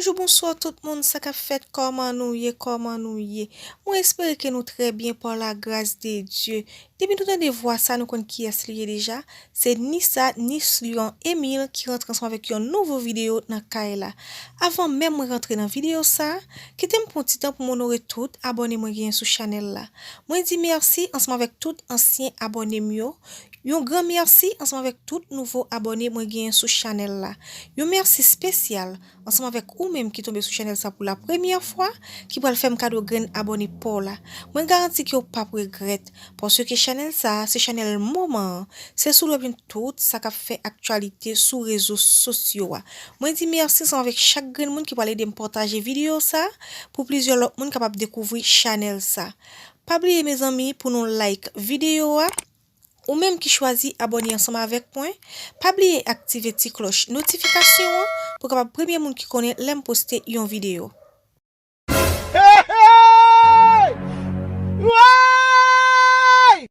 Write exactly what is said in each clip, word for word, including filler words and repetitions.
Bonjou, bonswa tout moun, sa k ap fèt, kòman nou ye, kòman nou ye? Mwen espere ke nou trè byen pa la gras de Dye. Depi nou tande vwa sa, nou konn kiyès li ye deja. Se ni sa, ni Slian Emile ki rantre ansanm avèk yon nouvo videyo nan kay la. Avan menm mwen rantre nan videyo sa, kite m pran ti tan pou m onore tout abòne mwen genyen sou chanèl la. Mwen di mèsi ansanm avèk tout ansyen abòne m yo. Yon gran mèsi ansanm avèk tout nouvo abòne mwen genyen sou chanèl la. Yon mèsi espesyal ansanm avèk ou menm ki tonbe sou chanèl sa pou la premyè fwa, ki pral fè m kado grenn abòne pa w la. Mwen garanti ke w p ap regrèt, paske chanèl sa a se chanèl moman an. Se sou li w ap jwenn tout sa k ap fè aktyalite sou rezo sosyo a. Mwen di mèsi ansanm avèk chak grenn moun ki pral ede m pataje videyo sa a pou plizyè lòt moun kapab dekouvri chanèl sa. Pa bliye mezanmi pou nou like videyo a. Ou menm ki chwazi abòne ansanm avèk mwen, pa bliye aktive ti klòch notifikasyon an pou w kapab premye moun ki konnen lè m poste yon videyo. Hey, hey! Woy!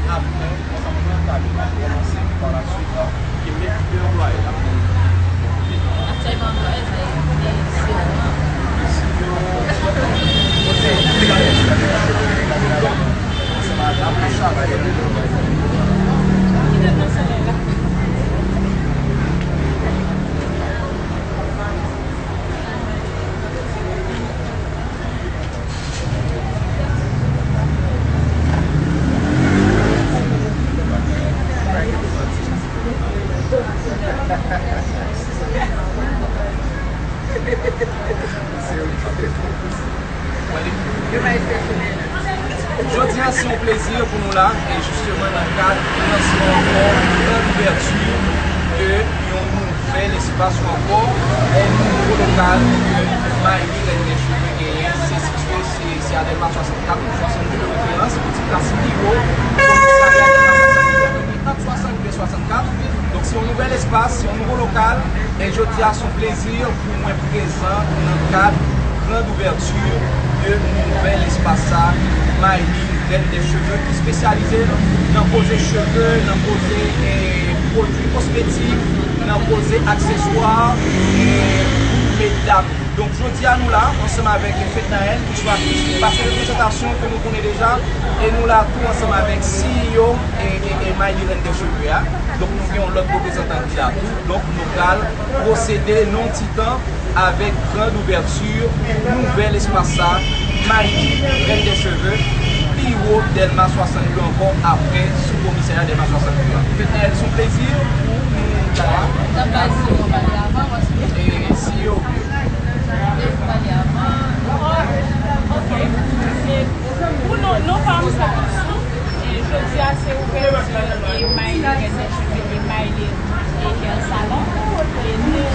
Apre, kòman nou antre nan travay la, kòmanse pa la suite, ki met ki anplwaye la. Aktyèlman, anplwaye sa e, e, se mwen. Ansanm ak la plis travay. Jodi a, se yon plezi pou nou la, e jisteman nan kad lansman ankò gran ouvèti de yon nou bèl espas ou ankò, yon nouvo lokal ke Mayli Rèn dè Cheve genyen. Se sitiye, se, se a Dèlma swasannkat, swasannde de referans, pou ti plas pi wo, komisarya Dèlma swasannde, ant swasannde swasannkat. Donk, se yon nouvèl espas, se yon nouvo lokal, e jodi a, se yon plezi pou mwen prezan nan kad gran ouvèti de nouvèl espas sa, Mayli Rèn dè Cheve, ki espesyalize nan poze cheve, nan poze, eh, pwodui kosmetik, nan poze akseswa, eh, pou medam. Donk, jodi a, nou la, ansanm avèk Fednaelle, ki swa, ki se yon reprezantasyon ke nou konnen deja, e nou la tou ansanm avèk C E O e, e, e Mayli Rèn dè Cheve a. Donk, nou gen yon lòt reprezantan ki la tou. Donk, nou pral pwosede nan yon ti tan avèk gran ouvèti nouvèl espas sa, Mayli Rèn dè Cheve, pi wo Dèlma swasannde ankò, apre sou komisarya Dèlma swasannde a. Fednaelle, se yon plezi pou nou la. Sa pa di mwen pale avan, paske e C E O. Depi pale avan. Ok. E pou nou, nou pa ansanm. E jodi a se ouvèti e Mayli Rèn dè Cheve e Mayli e Hair Salon. E nou,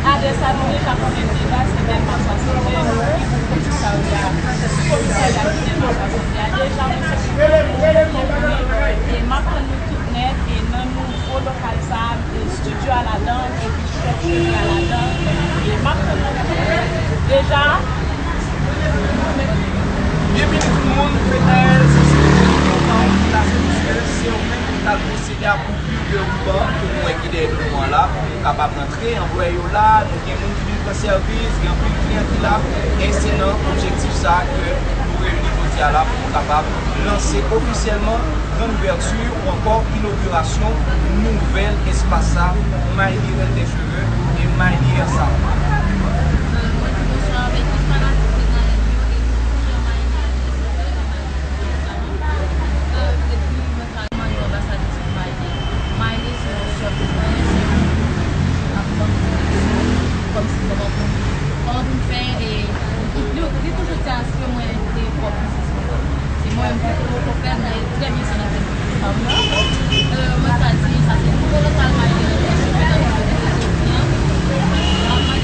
adrès la nou deja konnen deja, se Dèlma swasannde, nou ki pou komisarya, sou komisarya ki Dèlma swasannde a. Deja, mwen se e m ap tann nou tout nèt e nan nouvo lokal sa a, e estidyo a ladan, epi chèf cheve a ladan. E m ap tann nou tout nèt. Deja, byenvini tout moun, Fednaelle, se sou kontan pou plase misye, se ou menm ki pral pwosede a koupir de riban ke nou wè ki dèyè nou an la, pou nou kapab rantre, anplwaye yo la, nou gen moun ki vin pran sèvis, gen anpil kliyan ki la, e se nan objektif sa ke nou reyini jodi a la pou nou kapab lanse ofisyèlman gran ouvèti ou ankò inogirasyon nouvèl espas sa, Mayli Rèn dè Cheve e Mayli Hair Salon. Mwen di bonswa avèk tout fanatik Fednaelle yo e tout jan Mayli Rèn dè Cheve e Mayli Hair Salon. Epi mwen ka Kòman yon anbasadris pou Mayli? Mayli se yon sè pou mwen, se yon moun ki ap ban m kòmsi kòman pou, kòman pou m fè, e li, li toujou te asire mwen de pwòp biznis mwen. Se mwen menm ki toujou fè, m te trè byen sa nan fè biznis pa m nan. E, mwen ka di, sa se nouvo lokal Mayli Rèn dè Cheve nan Mayli Rèn dè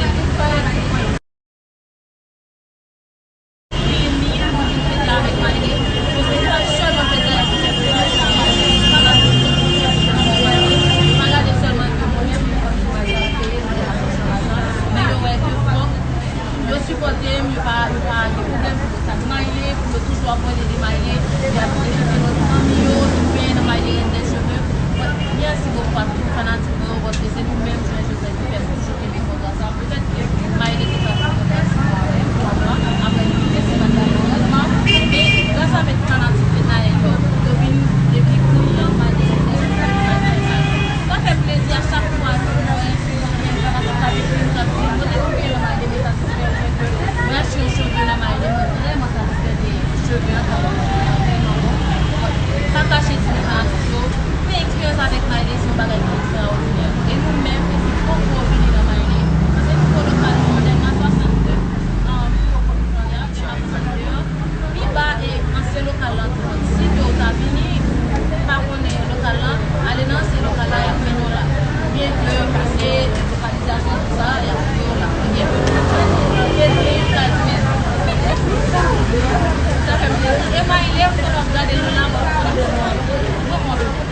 Cheve. Bagay ki ekstraòdinè. E nou menm, nou poko vini nan Maile. Paske nouvo lokal nou, Modèn nan swasannde, an, nouvo kòm nou an, Modèn nan swasannde an, pi ba e ansyen lokal la trant. Si ke w ta vini, pa konnen lokal la, ale nan ansyen lokal la, y ap mennen w la. Oubyen ke paske lokalizasyon, tout sa, y ap mennen w la. Ebyen, sa fè m plezi. E Maile, m konn w ap gade nou la, mwen konn w ap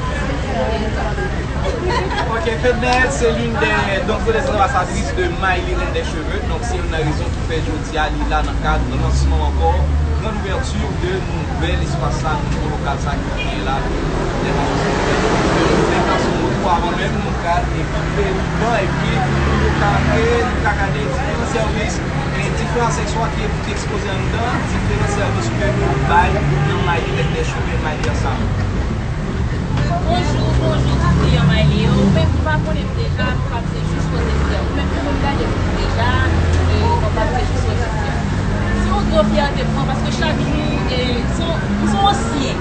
Ok, Fednaelle, c'est l'une des, donc, des ambassadrices de Maile Reine des Cheveux. Donc, c'est une raison qui fait jodi a li la nan kad lansman ankò, grande ouverture de nouvel espas sa, nouvo lokal sa ki genyen la. Fè fason nou fè, nou fè fason nou pou avan menm nou ka ekipe nou nan, epi nou ka, nou ka gade diferan sèvis, e diferan akseswa ki, ki ekspoze anndan, diferan sèvis ke nou bay nan Maile Reine des Cheveux, Maile sa. Bonjou, bonjou tout kliyan Maile yo. Ou menm ki pa konnen m deja, nou pa bezwen jis poze frè. Ou menm ki konn gade m deja, e, nou pa bezwen jis poze frè. Se yon gran fyète pou mwen paske chak jou, e, se yon, se yon ansyen.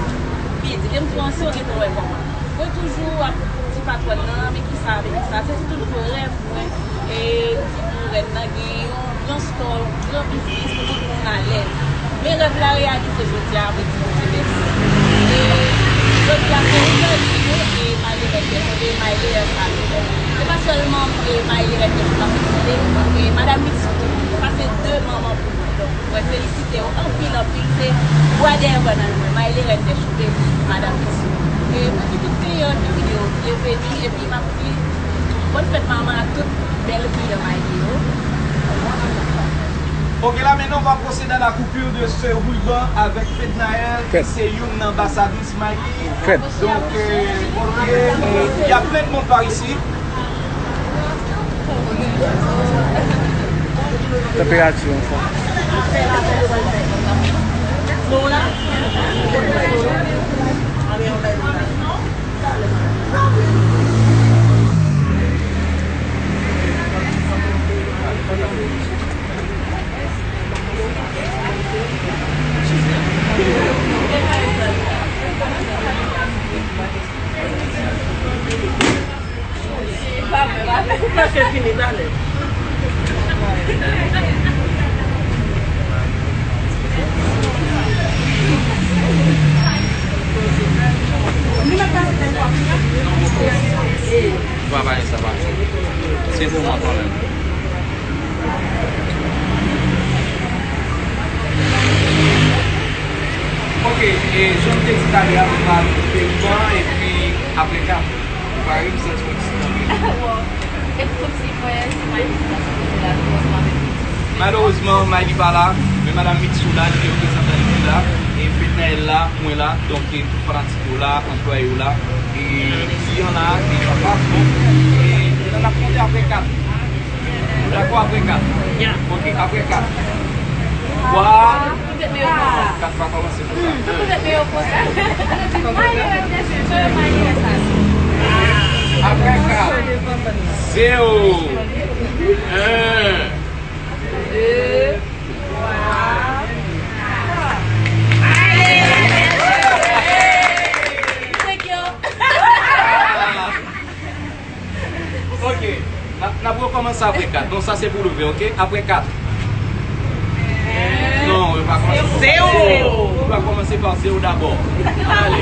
Byen di, lè m di yon ansyen, ou gentan wè kòman. Mwen toujou ap di patwòn nan, men kisa, men kisa. Se toujou rèv mwen. E, di pou rèn nan gen yon gran stòl, yon gran biznis pou tout moun alèz. Men rèv la reyalize jodi a, mwen di Bondye mèsi. E jodi a se yon bèl jou, e Maile Rèn Dècheve, Maile Rèn Dècheve. Se pa sèlman, e, Maile Rèn Dècheve k ap fonksyone, e Madanm Mitsou tou, sa se de manman pou mwen. Donk, mwen felisite w anpil, anpil. Se bwa dèyè bannann mwen, Maile Rèn Dècheve, Madanm Mitsou. E mwen di tout kliyan ki vini yo, byenveni, epi m ap di, bòn fèt manman ak tout bèl kliyan Maile yo. Ok, là maintenant on va procéder à la coupure de ce ruban avec Fednaelle, qui c'est une ambassadrice Maile. Donc, euh, ok, il y a plein de monde par ici. Tanperati an fò. Travay sa pa. Se pou mwen kanmenm. Ok, e jan m te di talè a, nou pral koupe ruban epi apre kat, ou pare, m santi yon ti tanpe. Wow. E pou ti frè, se Maïli ki pase kote la, nou ansanm avèk li. Malerezman, Maïli pa la, men Madanm Mitsou la, li reprezantan li ki la, e Fednaelle la, mwen la, donk, e tout fanatik yo la, anplwaye yo la, e kliyan la, e papa, bon, e nou ap konte apre kat. Dakò, apre kat. Ok, apre kat. Twa. Kat pa kòmanse konsa. Apre kat. Zewo. En. De. Twa. Thank you. Ok. N ap, n ap rekòmanse apre kat. Non, sa se pou leve, ok? Apre kat. Non, yo pa kòmanse konsa. Zewo. Yo pa kòmanse pa zewo dabò. Ale.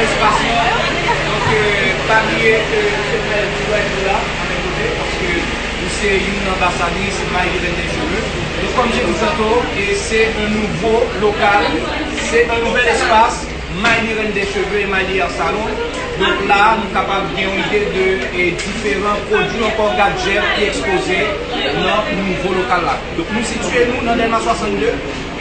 Espas lan. Donk, euh, pa bliye ke se mwen ki dwe la, an men kote, paske li se youn nan anbasadris Miley Reine des Cheveux. Donc, comme j'ai dit tantôt, et c'est un nouveau local, c'est un nouvel espace, Miley Reine des Cheveux et Miley Hair Salon. Donk la, nou kapab gen yon ide de e, diferan pwodui ankò gadjèt ki ekspoze nan nouvo lokal la. Donk, nou sitiye nou nan Dèlma swasannde.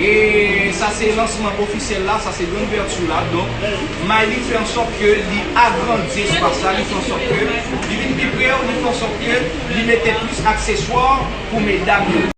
E sa se lansman ofisyèl la, sa se gran ouvèti la. Donk, Miley fè an sòt ke li agrandi espas la, li fè an sòt ke li vin pi pre, li fè an sòt ke li mete plis akseswa pou medam yo.